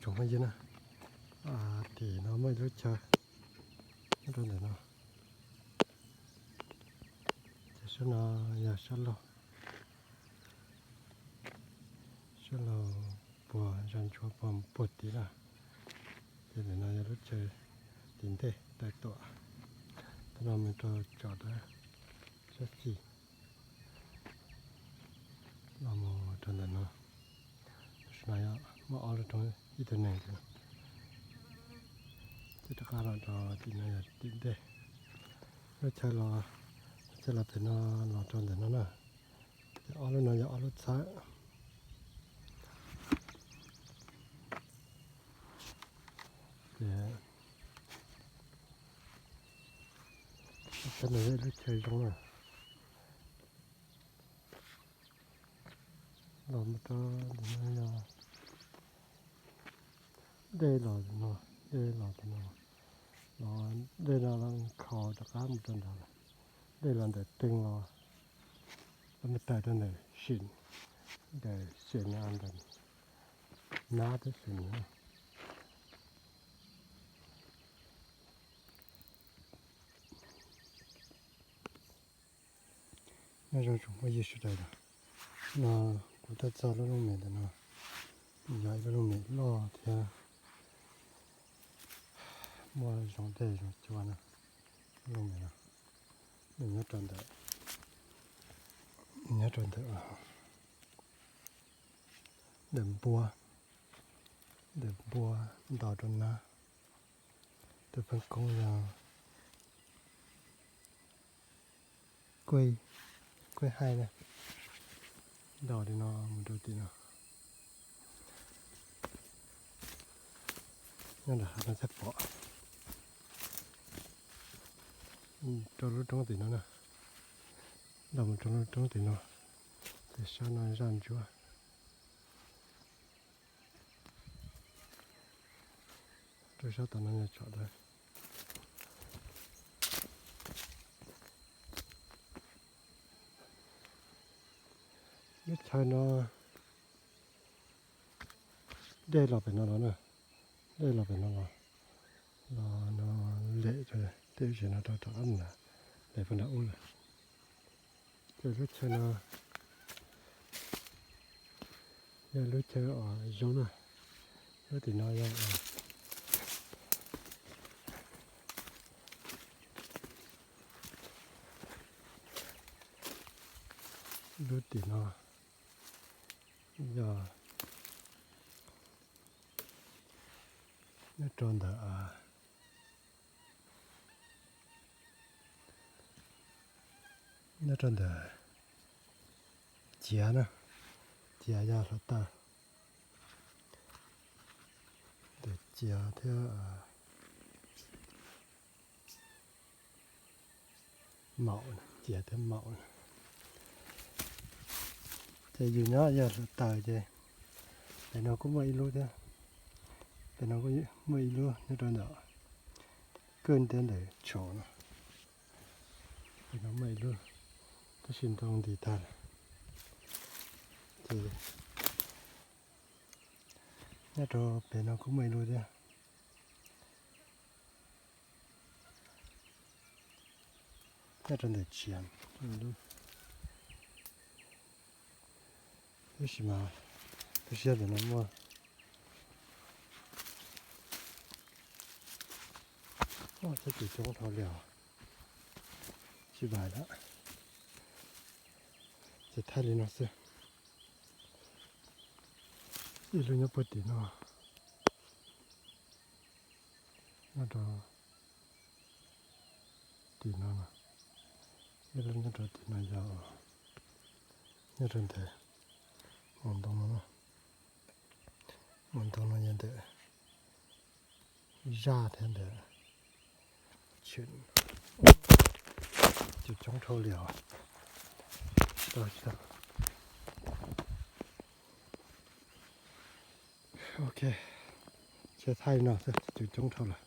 Tsoom phooj ywg na, tim no muaj ib lub chaw nyob rau ntawm no. Ces sab no yog sab laug, sab laug puag zaj ntsuab puag puag tid na. Ces ntawm no yog lub chaw tim ntej taw tuam. Tab no mus rau tsom dawb sab xis los mus rau ntawm no. Tam sim no yog muaj ob lub roob ib tug neeg tim no. Ces rov qab los rau tim no yog tim ntej. Lub chaw los, chaw los pem no los rau ntawm no na. Ces ob lub no yog ob lub txhawb. Ces lub chaw zoo na. Los mus rau ntawm no yog dej los no, dej los no, los dej no los khaus rov qab mus rau ntawd. Dej los ntawm teeg los, los mus tawm rau ntawm sim, ntawm sim no ntawm nab tib si no. Nyob zoo tsoom phooj ywg sawv daws, no kuv tuaj txog lub looj mem ntawm no, yog ib lub looj mem loj thiab muaj zoo dej zoo cua na. Lub looj mem no nws nyob rau ntawm, nws nyob rau ntawm, ntawm npua, ntawm npua ntaus rau nab. Tus feem koob yog kuj haij na, ntaus li no mus rau tim no. Nyob nram hav no thiaj pom, rau lub roob tim no na, ntaus mus rau lub roob tim no, ces sab no zaj ntsuab. Rau sab tom no yog tsom dawb. Lub chaw no dej los pem no los na, dej los pem no los, los no lem tej zaum no rau tom qab lem puag nram ub lawm. Ces lub chaw no yog lub chaw uas zoo na, lub tim no yog lub tim no yog nyob rau ntawm, nyob rau ntawm ciav na, ciav yog hluav taws, ntawm ciav thiab maum, ciav thiab maum. Ces yus nyob yog hluav taws ces pem no kuj muaj ib lub thiab, pem no kuj muaj ib lub nyob rau ntawm kwj ntiab ntawm tshaum no. Pem no muaj ib lub, tab sis ntoo nti tag lawm. Ces nyob rau pem no kuj muaj ib lub thiab. Nyob rau ntawm tsiav, tab sis mas tu siab ntawm no muaj thiab, coob coob dhau li os. Tsis vais lawm, ces thaij li no xwb. Ib lub nyob puag tim no, nyob rau tim no, ib lub nyob rau tim no yog nyob rau ntawm mus ntoo no, mus ntoo no yog ntawm zaj thiab ntawm, coob coob dhau li os. Tsis tau, tsis tau. Ok, ces thaij li no xwb, coob coob dhau lawm.